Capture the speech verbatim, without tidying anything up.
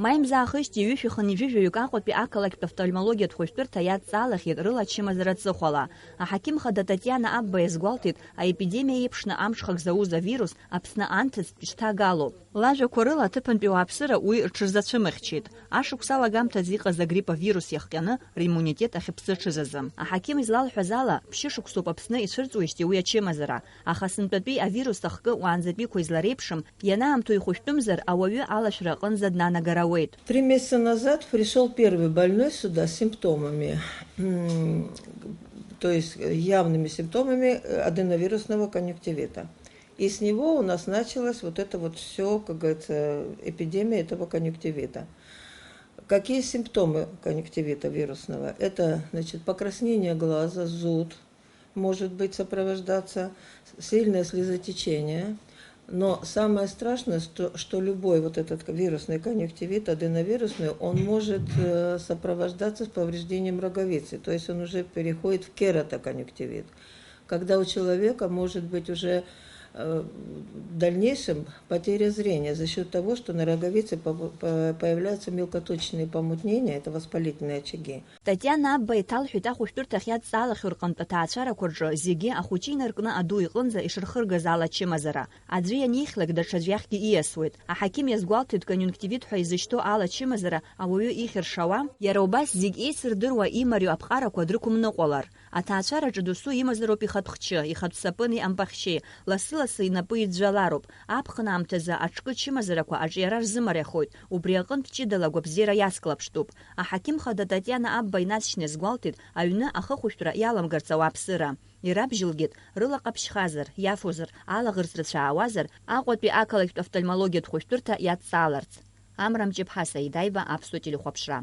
Маи мза аахижьҭеи ҩышәи хынҩажәи жәаҩык Аҟәатәи ақалақьтә офтальмологиатә хәышәтәырҭа иадҵаалахьеит рыла ачымазара аҵыхәала. Аҳақьым хада Татиана Абба иазгәалҭеит, аепидемиа еиԥшны амҽхак зауз авирус Аԥсны анҭыҵтә ишҭагалоуп. Лажәақәа рыла, аҭыԥантәи ауааԥсыра уи рҽырзацәымыхьчеит. Ашықәс алагамҭазы иҟаз агрипп авирус иахҟьаны, риммунитет ахьыԥсы ҽыз азы. Аҳақьым излалҳәаз ала, ԥшьышықәсоуп Аԥсны ицәырҵуеижьҭеи уи ачымазара. Аха сынтәатәи авирус ахкы уаанӡатәиқәа излареиԥшым, ианаамҭоу ихәышәтәымзар, ауаҩы алашәра аҟынӡа днанагар ауеит. Три месяца назад пришёл первый больной сюда с симптомами, м, то есть явными симптомами, э, аденовирусного конъюнктивита. И с него у нас началась вот эта вот всё, как говорится, эпидемия этого конъюнктивита. Какие симптомы конъюнктивита вирусного? Это, значит, покраснение глаза, зуд, может быть сопровождаться, сильное слезотечение. Но самое страшное, что, что любой вот этот вирусный конъюнктивит, аденовирусный, он может, э, сопровождаться с повреждением роговицы, то есть он уже переходит в кератоконъюнктивит, когда у человека может быть уже, э, в дальнейшем потеря зрения за счёт того, что на роговице по-, по-, появляются мелкоточечные помутнения, это воспалительные очаги. Татиана Абба иҭалҳәеит ахәышәтәырҭахь иадҵаалахьоу рҟынтә аҭаацәарақәа рҿы зегьы ахәыҷы инаркны аду иҟынӡа ишырхыргаз ала ачымазара. Аӡәы ианихьлак, даҽаӡә иахьгьы ииасуеит. Аҳақьым иазгәалҭеит, конъюнктивит ҳәа изышьҭоу ала ачымазара ауаҩы ихьыршауа, иара убас зегь еицырдыруа имариоу аԥҟарақәа дрықәымныҟәалар. Аҭаацәараҿы досу имазароуп ихатә хчы, ихатә сапыни ампахьшьеи, лассы-лассы инапы иӡәӡәалароуп. Аԥхын аамҭазы аҿкы чымазарақәа аҿиара рзымариахоит, убри аҟынтә ҷыдала агәабзиара иацклаԥштәуп. Аҳақьым хада Татиана Абба инаҵшьны иазгәалҭеит, аҩны ахыхәышәтәра иаламгарц ауааԥсыра. Ирабжьылгеит, рыла ҟаԥшьхазар, иафозар, алаӷырӡ рацәаауазар, Аҟәатәи ақалақьтә офтальмологиатә хәышәтәырҭа иадҵааларц. Амра Мҷыԥҳа, Саида Аиба, Аԥсуа телехәаԥшра.